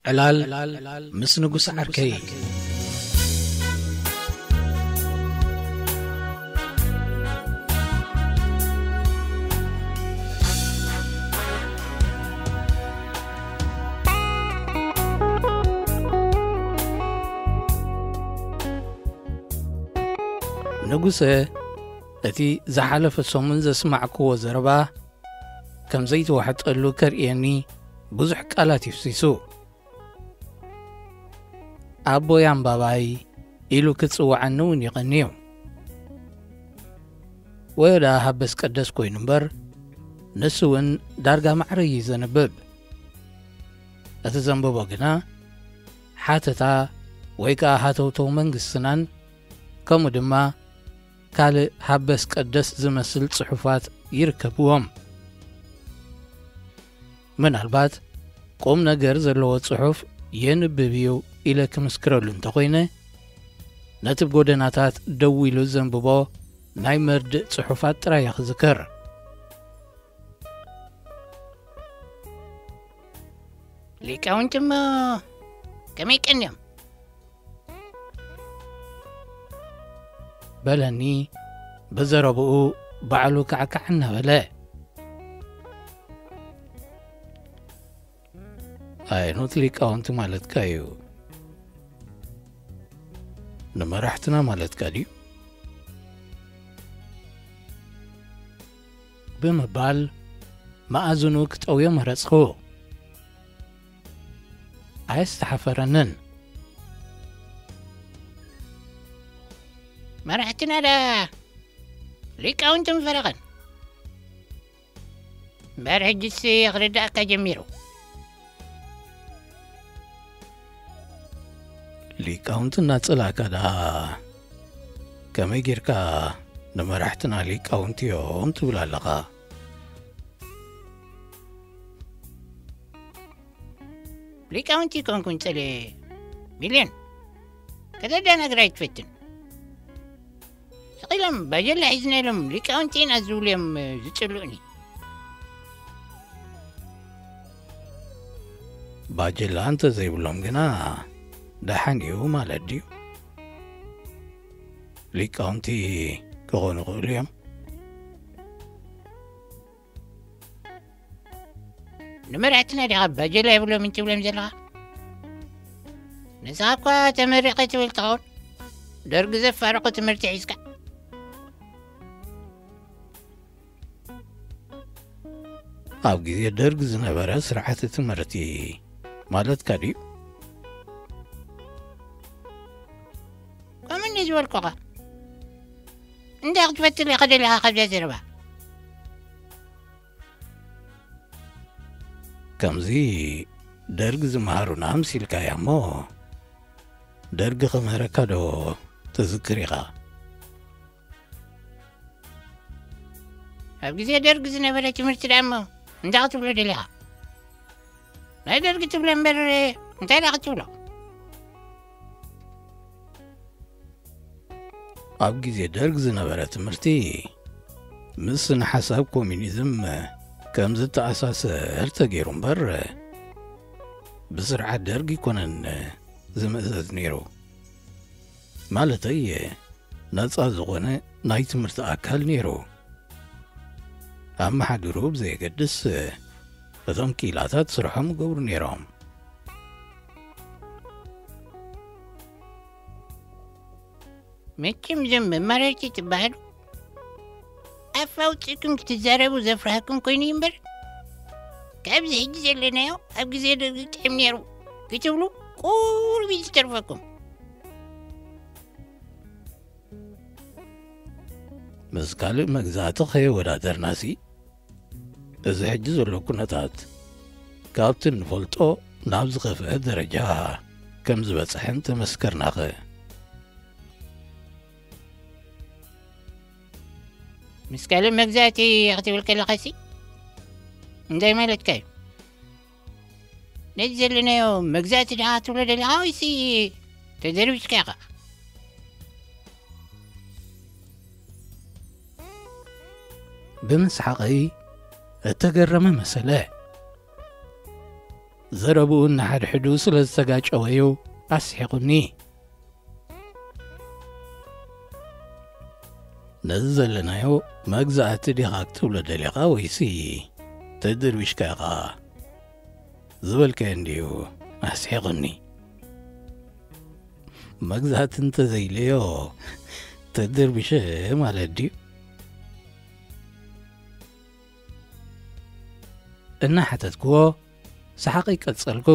ዕላል ምስ ንጉስ ዓርከይ። ንጉሰ እቲ ዝሓለፈ ሰሙን ዘስማዕክዎ ዘረባ ከም ዘይተዋሕጠሉ ከርእየኒ ብዙሕ ቃላት ይፍሲሱ። ኣቦይ ኣምባባይ ኢሉ ክጽውዓኒ እውን ይቐንዩ። ወዮ ደኣ ሃበስ ቀደስ ኮይኑ እምበር፣ ንሱ እውን ዳርጋ ማዕረ እዩ ዘንብብ። እቲ ዘንብቦ ግና ሓተታ ወይ ከኣ ሃተውተው መንግስትናን፣ ከምኡ ድማ ካልእ ሃበስ ቀደስ ዝመስል ጽሑፋት ይርከብዎም። ምናልባት ቁም ነገር ዘለዎ ጽሑፍ የንብብ እዩ ኢለ ክምስክረሉ እንተኾይነ፣ ነቲ ብጎደናታት ደው ኢሉ ዘንብቦ ናይ መርድእ ጽሑፋት ጥራይ እየ ክዝክር። ሊቃውንቲ እሞ ከመይ ቀንዮም? በለኒ ብዘረብኡ ባዕሉ ካዕካዕ እናበለ። ኣየኖት ሊቃውንቲ ማለትካ እዩ? ንመራሕትና ማለትካ ድዩ? ብምባል መኣዝኑ ክጠውዮ መረጽኩ። ኣየስተሓፈረንን። መራሕትና ደኣ ሊቃውንቲ ምፈረቐን። እምበር ሕጅስ ክርድኣካ ጀሚሩ። ሊቃውንቲ እናጸላእካ ደኣ ከመይ ጌርካ ንመራሕትና ሊቃውንቲ እዮም ትብል ኣለኻ? ሊቃውንቲ ይኮንኩን ጸለ ሚልዮን ከተደናግር ኣይትፈትን። ስቕ ኢሎም ባጀላ ሒዝና ኢሎም ሊቃውንቲ ኢና ዝብሉ እዮም ዝጽልኡኒ። ባጀላ እንተ ዘይብሎም ግና ደሓን እዩ ማለት ድዩ? ሊቃውንቲ ክኾኑ ይኽእሉ እዮም። ንመራሕትና ዲኻ ባጀላ የብሎም እንትብሎም ዘለኻ? ንስኻ እኳ ተመሪቐ ትብል ትኸውን፣ ደርጊ ዘፋረቖ ትምህርቲ ሒዝካ። ኣብ ግዜ ደርግ ዝነበረ ስርዓተ ትምህርቲ ማለትካ ድዩ? ከምኡ እንደ ዝበልኩኻ። እንታይ ክትፈትል ኢኻ ደሊኻ ካብዛ ዘረባ? ከምዚ ደርግ ዝመሃሩና ምሲልካያ እሞ፣ ደርግ ክምህረካ ዶ ትዝክር ኢኻ? ኣብ ግዜ ደርግ ዝነበረ ትምህርቲ ደኣ እሞ እንታይ ክትብሎ ደሊኻ? ናይ ደርግ ትብሎ እምበር እንታይ ደኣ ክትብሎ? ኣብ ግዜ ደርግ ዝነበረ ትምህርቲ ምስ ስነ ሓሳብ ኮሚኒዝም ከም ዝተኣሳሰር ተገይሩ እምበር፣ ብስርዓት ደርግ ኣይኮነን ዝምእዘዝ ነይሩ። ማለተይ፣ ነጻ ዝኾነ ናይ ትምህርቲ ኣካል ነይሩ። ኣመሓድርኡ ብዘየገድስ፣ እቶም ክኢላታት ስርሖም ይገብሩ ነይሮም። መቸም እዞም መማረርቲ ትበሃሉ፣ ኣፍ ኣውጺእኩም ክትዛረቡ ዘፍርሃኩም ኮይኑ እዩ እምበር፣ ካብዚ ሕጂ ዘለናዮ ኣብ ግዜ ደርጊ ጥዕም ነይሩ ክትብሉ ቁሩብ እዩ ዝተርፈኩም። ምስ ካልእ መግዛእቲ ከየወዳደርናሲ፣ እዚ ሕጂ ዘሎ ኩነታት ካብቲ እንፈልጦ ናብ ዝኸፍአ ደረጃ ከም ዝበጽሐ እንተመስከርናኸ? ምስ ካልእ መግዛእቲ ክትብል ከለኻሲ እንታይ ማለትካ እዩ? ነዚ ዘለናዮ መግዛእቲ ደኣ ትብሎ ደለኻ ወይሲ ተደርቢስካ ኢኻ? ብምስሓቐይ እተገረመ መሰለ። ዘረብኡ እናሓድሕዱ ስለ ዝተጋጨወዩ ኣስሒቑኒ። ነዚ ዘለናዮ መግዛእቲ ዲኻ ክትብሎ ደሊኻ ወይሲ ተድርቢሽካ ኢኻ ዝበልካዮ እንድዩ ኣስሒቑኒ። መግዛእቲ እንተዘይለዮ ተድርቢሸ ማለት ድዩ? እናሓተትክዎ ሰሓቐይ ቀጸልኩ።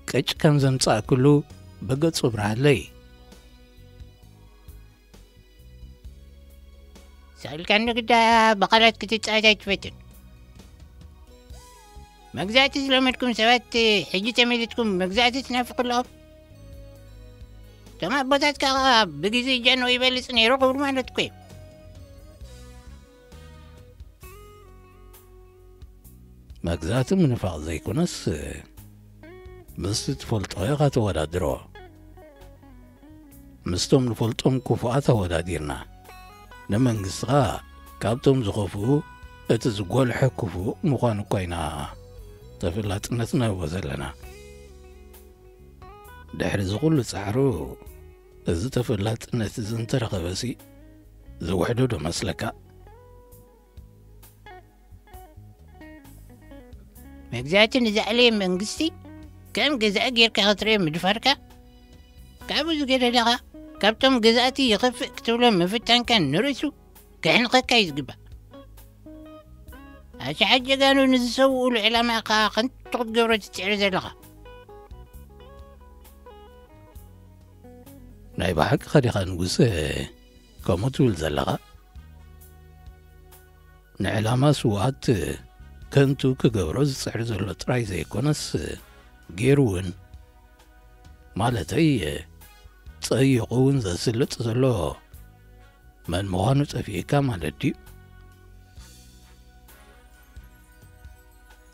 ቅጭ ከም ዘምጻእኩሉ ብገጹ ኣብርሃለይ። ስቕ ኢልካ ንግዳ ብቓላት ክትጻወት ኣይትፈትን። መግዛእቲ ዝለመድኩም ሰባት ሕጂ ተመሊስኩም መግዛእቲ ትናፍቑ ኣለኹም። እቶም ኣቦታት ከዓ ብግዜ ጃኖ ይበልጽ ነይሩ ክብሉ ማለት እኮ እዩ። መግዛእቲ ምንፋቕ ዘይኮነስ ምስቲ ትፈልጦ ኢኻ ተወዳድሮ። ምስቶም ንፈልጦም ክፉኣት ኣወዳዲርና ንመንግስቲ ኸኣ ካብቶም ዝኸፍኡ እቲ ዝጎልሐ ክፉእ ምዃኑ እኳ ኢና ተፈላጥነት ንህቦ ዘለና። ድሕሪ እዚ ኩሉ ጻዕሩ እዚ ተፈላጥነት እዚ እንተረኸበሲ ዝውሕዶ ዶ መስለካ? መግዛእቲ ንዝኣለየ መንግስቲ ከም ገዛኢ ጌርካ ክትሪኦ ምድፋርካ፣ ካብኡ ዝገደለ ኸኣ ካብቶም ገዛእቲ ይኸፍእ ክትብሎ ምፍታንካ ንርእሱ ከሕንቐካ እዩ ዝግባእ። ኣሽሓት ጀጋኑ ንዝሰውኡሉ ዕላማ ኸኣ ከንቱ ክትገብሮ ትጽዕር ዘለኻ። ናይ ብሓቂ ኸዲኻ ንጉስ ከምኡ ትብል ዘለኻ? ንዕላማ ስውኣት ከንቱ ክገብሮ ዝጽዕር ዘሎ ጥራይ ዘይኮነስ፣ ገይሩ እውን፣ ማለተይ፣ ጸይቑ እውን ዘስልጥ ዘሎ መን ምዃኑ ጠፊእካ ማለት ድዩ?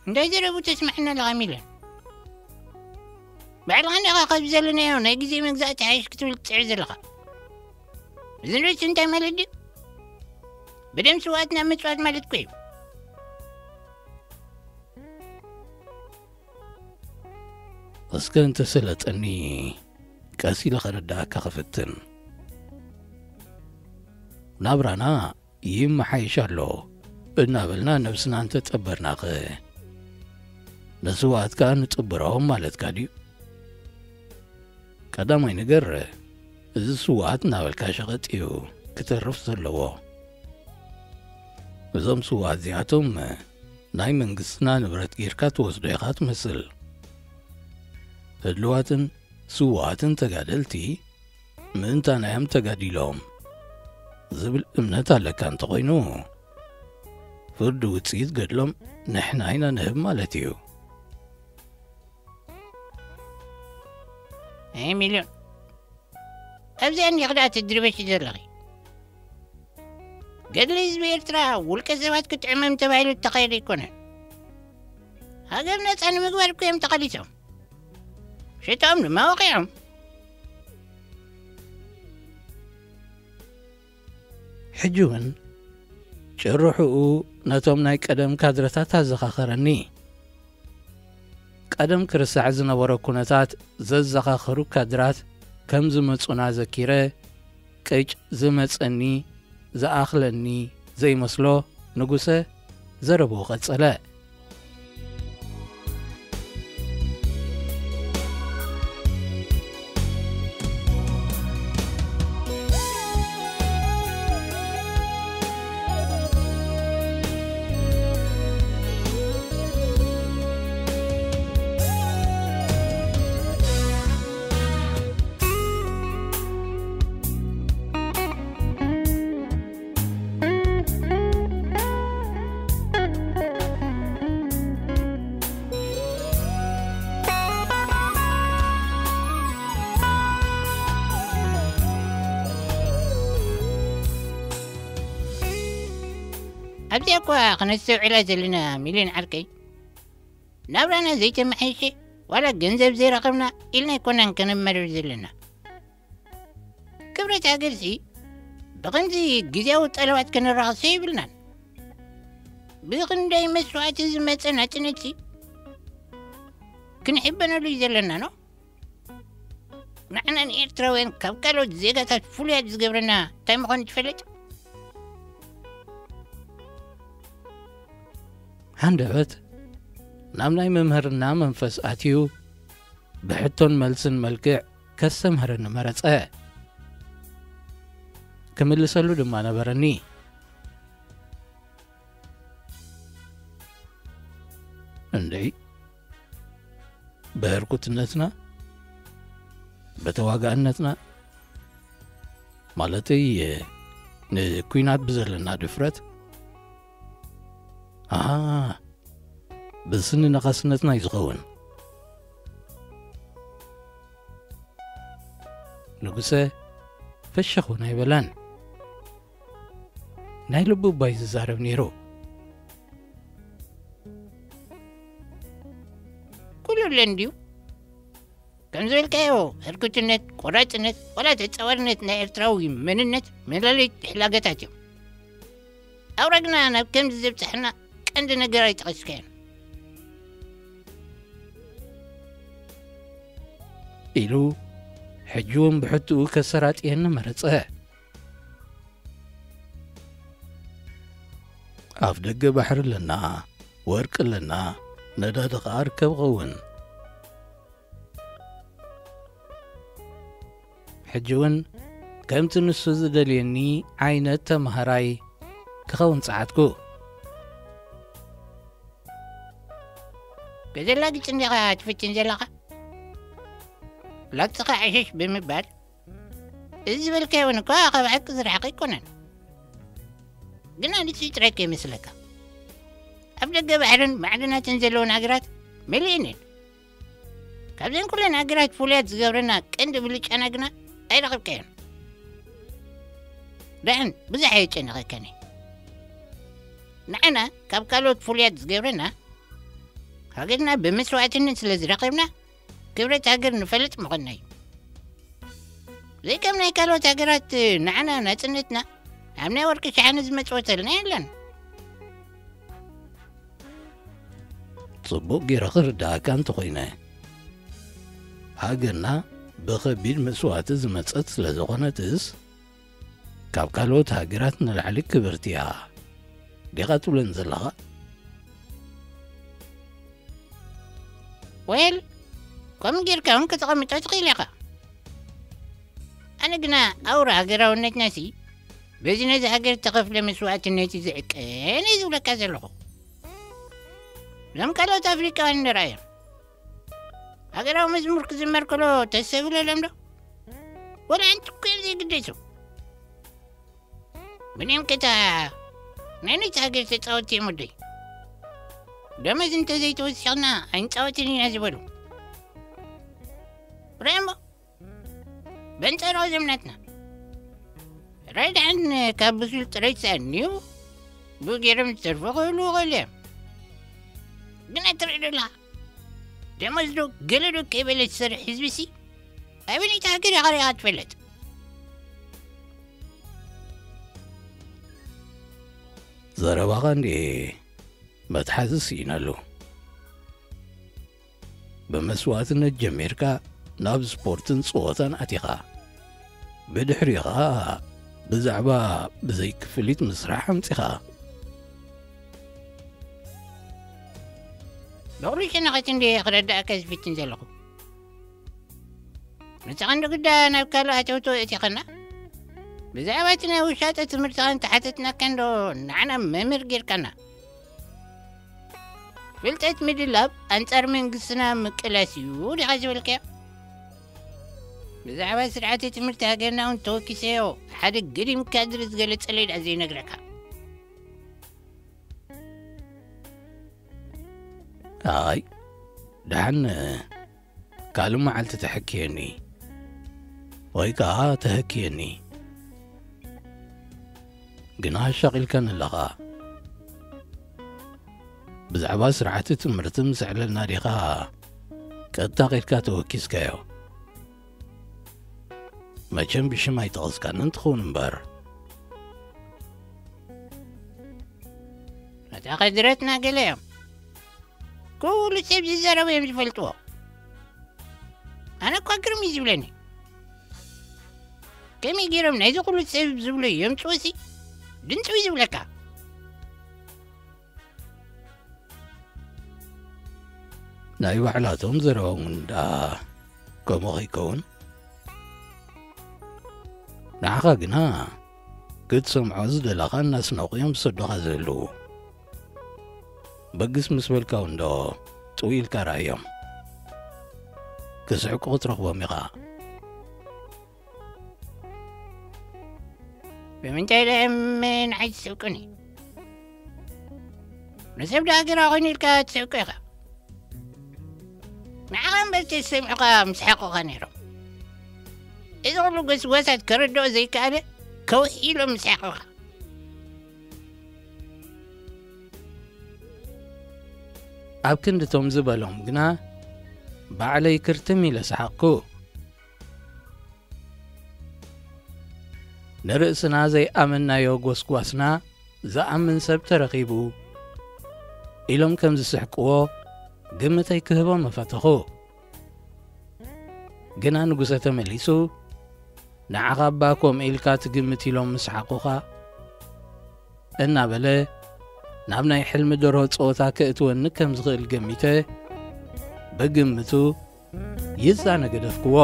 እንታይ ዘረቡ ተስምዐና ኣለኻ ሚለን? ባዕልኻ እንዲኻ ካብ ዘለናዮ ናይ ግዜ መግዛእቲ ሓይሽ ክትብል ትጽዕር ዘለኻ። እዚ ንርእሲ እንታይ ማለት ድዩ? ብደም ስውኣትና ምጽዋት ማለት እኮ እዩ። እስከ እንተሰለጠኒ ቀስ ኢለ ኸረዳእካ ኽፍትን። ናብራና ይመሓይሽ ኣሎ እናበልና ነብስና እንተጠበርናኸ፣ ንስውኣት ከኣ ንጥብሮም ማለትካ ድዩ? ቀዳማይ ነገር፣ እዚ ስውኣት እናበልካ ሸቐጥ እዩ ክተርፍ ዘለዎ። እዞም ስውኣት እዚኣቶም ናይ መንግስትና ንብረት ጌርካ ትወስዶ ኢኻ ትመስል። ህልዋትን ስውኣትን ተጋደልቲ ምእንታና እዮም ተጋዲሎም ዝብል እምነት ኣለካ እንተኾይኑ፣ ፍርዲ ውጽኢት ገድሎም ንሕና ኢና ንህብ ማለት እዩ። ኣይ ሚልዮን፣ ኣብዚኣ እንዲኺ ደኣ ትድርበሽ ዘለኺ። ገድሊ ህዝቢ ኤርትራ ውልቀ ሰባት ክጥዕመም ተባሂሉ እተኻየደ ኣይኮነን። ሃገር ነጻ ንምግባር እኮ እዮም ተቓሊሶም። ሽጦም ድማ ወቒዖም። ሕጂ እውን ጭርሕኡ ነቶም ናይ ቀደም ካድረታት ኣዘኻኸረኒ። ቀደም ክርስዕ ዝነበረ ኩነታት ዘዘኻኸሩ ካድራት ከም ዝመጹና ዘኪረ፣ ቅጭ ዝመጸኒ ዝኣኽለኒ ዘይመስሎ ንጉሰ ዘረብኡ ቀጸለ። ኣብዚኣ እኳ ክነስተውዕላ ዘለና ሚልዮን ዓርከይ፣ ናብራና ዘይተመሓየሸ ዋላ ገንዘብ ዘይረኸብና ኢልና ኣይኮናን ከነማርር ዘለና። ክብረት ሃገርሲ ብኸምዚ ግዜያዊ ጠለባት ከነራኽሶ የብልናን። ብኽንደይ መስዋእቲ ዝመጸ ናጽነትሲ ክንሕበነሉ እዩ ዘለና፣ ኖ? ንዓና ንኤርትራውያን ካብ ካልኦት ዜጋታት ፍሉያት ዝገብረና እንታይ ምዃኑ ትፈልጥ? ሃንደበት ናብ ናይ መምህርና መንፈስ ኣትዩ፣ ብሕቶን መልስን መልክዕ ከስተምህረኒ መረጸ። ክምልሰሉ ድማ ነበረኒ። እንዴ፣ ብህርኩትነትና፣ ብተዋጋእነትና፣ ማለተይ ንኲናት ብዘለና ድፍረት፣ ኣሃ፣ ብስኒ ነኻስነትና እዩ ዝኸውን። ንጉሰ ፈሸኽ እውን ኣይበለን። ናይ ልቡ እባ እዩ ዝዛረብ ነይሩ። ኩሉ ኣሎ እንድዩ። ከም ዝበልካዮ፣ ህርኩትነት፣ ቆራጽነት፣ ዋላ ተጻዋርነት ናይ ኤርትራዊ መንነት መላለይ ሕላገታት እዮም። ኣውራግና ናብ ከምዚ ዘብጽሐና ቀንዲ ነገር ኣይጠቐስካዮን። ኢሉ ሕጂ እውን ብሕትኡ ከሰራጥየኒ መረጸ። ኣፍ ደገ ባሕሪ ኣለና፣ ወርቂ ኣለና፣ ነዳዲ ኸኣ ርከብ ኸውን። ሕጂ እውን ከምቲ ንሱ ዝደልየኒ ዓይነት ተማሃራይ ክኸውን ጸዓትኩ። ገዘላ ግጭ እንዲኻ ትፍትን ዘለኻ? ላግጽኻ ዕሽሽ ብምባል፣ እዚ ዝበልካዮ እውን እኳ ካብ ሓቂ ዝረሓቐ ኣይኮነን። ግና ንሱ ጥራይ ከይመስለካ። ኣብ ደገ ባሕርን ማዕድናትን ዘለወን ሃገራት መሊእን እየን። ካብዘን ኩለን ሃገራት ፍሉያት ዝገብረና ቀንዲ ብልጫና ግና ኣይረኸብካዮን። ደሓን ብዙሕ ኣየጨነቐካን እየ። ንዓና ካብ ካልኦት ፍሉያት ዝገብረና፣ ሃገርና ብመስዋእትነት ስለ ዝረኸብና፣ ክብረት ሃገር ንፈልጥ ምኾንና እዩ። ዘይከም ናይ ካልኦት ሃገራት፣ ንዓና ናጽነትና ኣብ ናይ ወርቂ ሸሓነ ዝመጽወተልና የለን። ጽቡቕ ገይረ ክርድኣካ እንተኾይነ፣ ሃገርና ብኸቢድ መስዋእቲ ዝመጸት ስለ ዝኾነትስ፣ ካብ ካልኦት ሃገራት ንላዕሊ ክብርቲ እያ ዲኻ ትብለኒ ዘለኻ? ወል፣ ከምኡ ጌርካ እውን ከተቐምጦ ትኽእል ኢኻ። ኣነ ግና ኣውራ ሃገራውነትናሲ በዚ ነዚ ሃገር እተኸፍለ መስዋእትነት እዩ ዝዕቀን እየ ዝብለካ ዘለኹ። እዞም ካልኦት ኣፍሪቃውያን ንረኣዮም። ሃገራዊ መዝሙር ክዝመር ከሎ ተሰብለሎም ዶ? ወላ ሓንቲ እኮ እዮም ዘይግደሱ። ብንዮም ከታ ናይ ነቲ ሃገር ተጻወትቲ እዮም ወደይ። ደመዝ እንተዘይተወሲኽና ኣይንጻወትን ኢና ዝበሉ። ርኣሞ፣ በንጻሩ ዘምናትና ራይ ደሓን ካብ ብሱል ጥራይ ትሰኣንዩ ብኡ ገይሮም ዝተርፎ ክህልዉ ይኽእሉ እዮም። ግና ትርኢ ዶ ኣለኻ? ደሞዝ ዶ ገለ ዶ ከይበለ ዝሰርሕ ህዝቢ ሲ ኣበይ ነቲ ሃገር ኢኻ ሪኢኻ ትፈልጥ? ዘረባኻ እንዴ መትሓዚ ስኢነሉ። ብመስዋእትነት ጀሚርካ ናብ ስፖርትን ጸወታን ኣቲኻ። ብድሕሪኡ ኸኣ ብዛዕባ ብዘይ ክፍሊት ምስራሕ ኣምጺኻ። ብቑሪ ሸነኸት እንድየ ክረዳእካ ዝፍትን ዘለኹ። ንስኻ እንዶ ግዳ ናብ ካልእ ኣተውቶ እቲኸና? ብዛዕባ እቲ ናይ ውሻጠ ትምህርትኻ እንተሓተትናካ እንዶ ንዓና መምህር ጌርካና። ፍልጠት ምድላብ ኣንጻር መንግስትና ምቅላስ እዩ ዲኻ ዝበልካዮ? ብዛዕባ ስርዓተ ትምህርቲ ሃገርና እውን ተወኪሰዮ ሓደ ገዲም ካድሪ ዝገለጸለይ ደኣ ዘይነግረካ። ኣይ፣ ደሓን ካልእ መዓልቲ ተሐክየኒ፣ ወይ ከኣ ተህክየኒ። ግና ኣሻቒልካኒ ኣለኻ። ብዛዕባ ስርዓት ትምህርቲ ምስ ኣዕለልና ዲኻ ቀጥታ ኬድካ ተወኪስካዮ? መቸም ብሽም ኣይጠቐስካንን ትኸውን እምበር። እታ ከድረትና ገለ እዮም። ኩሉ ሰብ ዝዛረቡ እዮም ዝፈልጥዎ። ኣነ እኳ ግርም እዩ ዝብለኒ። ከመይ ገይሮም ናይዚ ኩሉ ሰብ ዝብሎ የምፅኡ ሲ? ድንፅው እዩ ዝብለካ። ናይ ባዕላቶም ዘረባ እውን ደኣ ከምኡ ከይከውን? ንዓኻ ግና ክትሰምዖ ዝደለኻ እናስነቑ እዮም ዝሰዱኻ ዘለዉ። በግስ ምስ በልካ እውን ዶ ጥው ኢልካ ርኣዮም። ክስሕቁ ክትረኽቦም ኢኻ። ብምንታይ ደኣ እዮም ንዓይ ዝስሕቁኒ? ንሰብ ደኣ ግራ ኮይኑ ኢልካ ትስሕቆ ኢኻ። ንዓኻ እምበር ተዝሰምዑኻ ምሰሓቑኻ ነይሮም። እዚ ኩሉ ጎስጓሳት ክርድኦ ዘይከኣለ ከውሒ ኢሎም ምሰሓቑኻ። ኣብ ክንድቶም ዝበሎም ግና ባዕለይ ክርትም ኢለ ሰሓቕኩ። ንርእስና ዘይኣመናዮ ጎስጓስና ዝኣምን ሰብ ተረኺቡ ኢሎም ከም ዝስሕቅዎ ግምተይ ክህቦ መፈተኹ። ግና ንጉሰ ተመሊሱ፣ "ንዓኻ እባ ከምኡ ኢልካ ትግምት ኢሎም ምስሓቑኻ?" እናበለ ናብ ናይ ሕልሚ ደርሆ ጸወታ ከእትወኒ ከም ዝኽእል ገሚተ፣ ብግምቱ ይዛነ ገደፍክዎ።